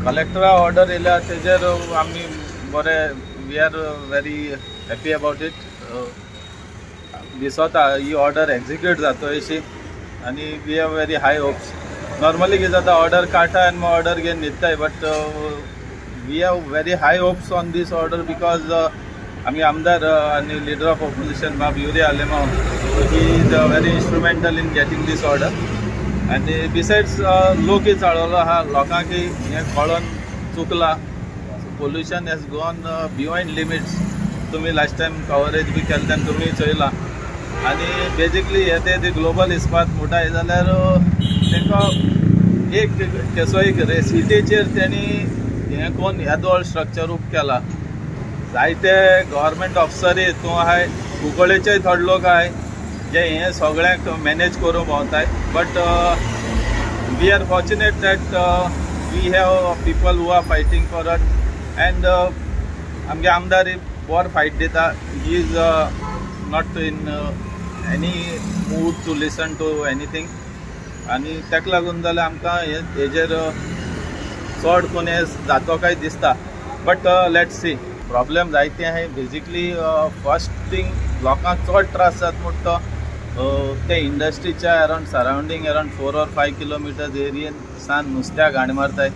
कलेक्टरा order येयल्या तेजेर आमी बरे, we are very happy about it. दिसता ही ऑर्डर एक्झिक्यूट जातो अशी आनी we have very high hopes. Normally कितें जाता, ऑर्डर काडटा आनी मागीर ऑर्डर घेवन न्हिदताय, but we have very high hopes on this order because आमगे आमदार आनी लिडर ऑफ ऑपोजिशन बाब Yuri Alemao, he is very instrumental in getting this order. आनी बिसायड्स लोकय चाळवलो आहा, लोकांकय हें कळोन चुकलां. Pollution has gone beyond limits. तुमी लास्ट टायम कवरेज बी केलें तेन्ना तुमी चोयलां. आनी बेजिकली हे ते ग्लोबल इस्पात म्हणटाय जाल्यार तांकां एक केसो एक रेसिटीचेर तेणी हें कोन्न येदोळ स्ट्रक्चर उब केला. जायते गव्हर्मेंट ऑफिसरूय तूं आहाय, कुंकळेचेय थोडे लोक आहाय जे हें सगळ्यांक मॅनेज करूंक भोंवताय. But we are fortunate that we have people who are fighting for it. And आमगे आमदार बरो फायट दिता. He is not in any mood to listen to anything. आनी ताका लागून जाल्यार आमकां हेजेर चड कोण हें जातो काय दिसता. बट let's see, problem जायते आहाय. बेजिकली फर्स्ट थिंग लोकांक चड त्रास जाता म्हणटा तो ते इंडस्ट्रीच्या around surrounding around 4 or 5 kilometres एरियेन सान नुस्त्याक घाण मारताय.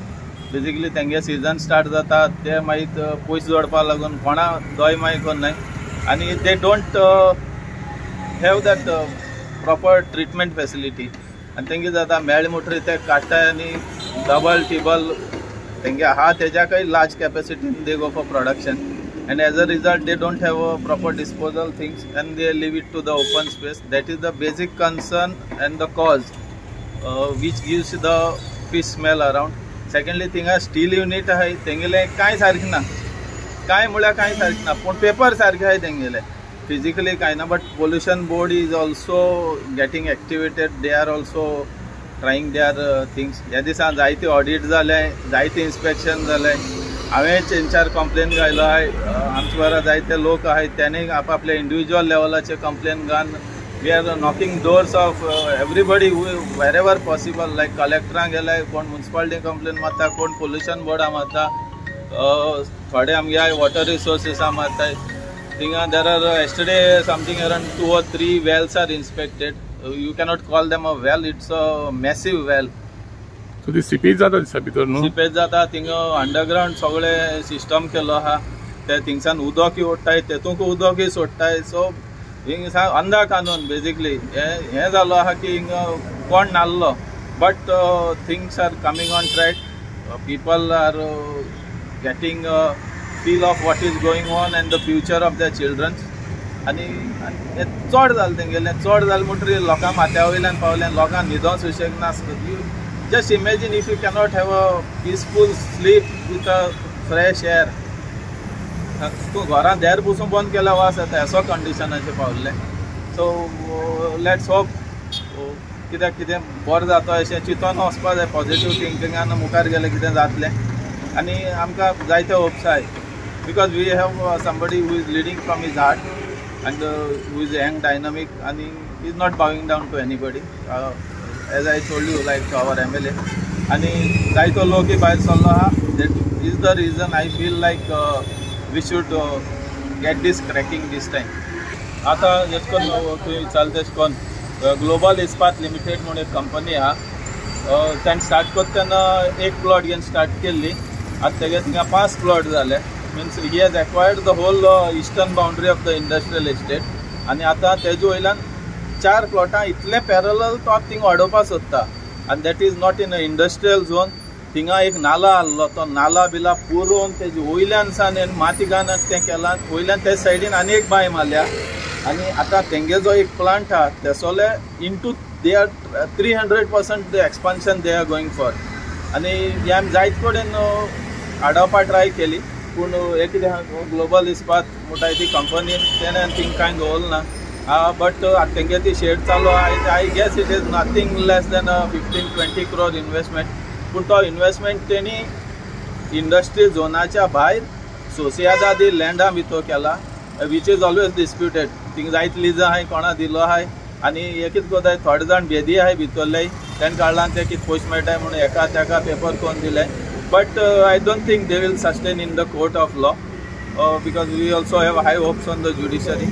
बेजिकली तेंगे सिजन स्टार्ट जाता ते मागीर पयशे जोडपाक लागून कोणा दोय माय कोन्नाय आनी they don't have that proper treatment facility. आनी तेंगे जाता मेळ मोटरी ते काडटाय आनी डबल टिबल तेंगे आहा तेज्याकय large कॅपेसिटीन they go for production. And as a result they don't have a proper disposal things and they leave it to the open space. That is the basic concern and the cause which gives the fish smell around. Secondly, थिंगा steel unit आहाय तेंगेले कांय सारकें ना, कांय म्हळ्यार कांय सारकें ना, पूण पेपर सारके आहाय तेंगेले, फिजिकली कांय ना. But pollution board is also getting activated, they are also trying their things. ह्या दिसान जायते ऑडिट जाले, जायते इन्स्पेक्शन जाले. हांवें तेंच्यार कंप्लेन घायलो आहाय, आमचे बारा जायते लोक आहाय तेणी आपआपल्या इंडिविज्युअल लेवलाचेर कंप्लेन घालून we are knocking doors of everybody wherever possible. Like कलेक्टरांक गेले, कोण मुन्सिपालिटी कंप्लेन मारता, कोण पोल्युशन बोर्डा मारता, थोडे आमगे आहाय वॉटर रिसोर्सिसा मारताय. थिंगा there are yesterday something around 2 or 3 wells are inspected. You cannot call them a well, it's a massive well. So ती सिपेज जाता दिसता भितर न्हू? सिपेज जाता थिंगा, अंडरग्रावंड सगळे सिस्टम केलो आहा. ते थिंगसान उदकय ओडटाय, तेतूंक उदकय सोडटाय. सो हिंग अंधा कानून बेजिकली हें जालो आहा की हिंगा कोण नाल्लो. But things are coming on track. People are getting feel of what is going on and the future of the childrens. आनी हें चड जालें तेंगेलें, चड जालें म्हणटकीर लोकां माथ्या वयल्यान पावलें, लोकांक न्हिदों सुशेग नासता. Just imagine if you cannot have a peaceful sleep with a fresh air. तूं घरांत देर पसून बंद केल्यार वास येता, असो कंडिशनाचेर पावल्लें. सो let's hope कित्याक कितें बरें जाता अशें चिंतून वचपा जाय. पॉजिटीव थिंकिंगान मुखार गेलें कितें जातलें. आनी आमकां जायते होप्स आहाय because we have somebody who is leading from his heart and who is young, dynamic आनी is not bowing down to anybody. As I told you, like our MLA आनी जायतो लोकय भायर सरलो आहा. That is the reason I feel like we should get this cracking this time. आतां एश कोन्न तुवें विचारलें तेश कोन्न ग्लोबल इस्पात लिमिटेड म्हूण एक कंपनी आहा. ताणें स्टार्ट करता तेन्ना एक प्लॉट घेवन स्टार्ट केल्ली. आतां तेगे थिंगा 5 प्लॉट जाले. Means he has acquired the whole eastern boundary of the industrial estate. आनी आतां तेजे वयल्यान 4 प्लॉटां इतले पॅरलल तो आतां थिंगा वाडोवपाक सोदता. आनी that is not in a industrial zone. थिंगा एक नाला आहलो, तो नाला बिला पुरोवन तेजे वयल्यान सान माती घालून तें केलां. वयल्यान ते सायडीन आनी एक बांय मारल्या. आनी आतां तेंगे जो एक प्लांट आहा तेसोले into they are 300% the expansion they are going for. आनी हे आमी जायत कडेन आडावपा ट्राय केली, पूण हे कितें ग्लोबल इस्पात म्हणटा ती कंपनीन तेणें थिंग कांय दवरलें ना. बट तेंगे ती शेड चालू आहा. I guess it is nothing less than 15-20 crore investment. पूण तो इन्वेस्टमेंट तेणी इंडस्ट्री झोनाच्या भायर सोसियादादी लँडा भितर केला, which is always disputed. Thing जायत लिजां आहाय, कोणा दिलो आहाय. आनी हे कितें कोताय, थोडे जाण भेदी आहाय भितरले, तेणें काडलां ते कितें पयशे मेळटाय म्हणून एका तेका पेपर कोन्न दिले. But I don't think they will sustain in the court of law, because we also have high hopes on the judiciary.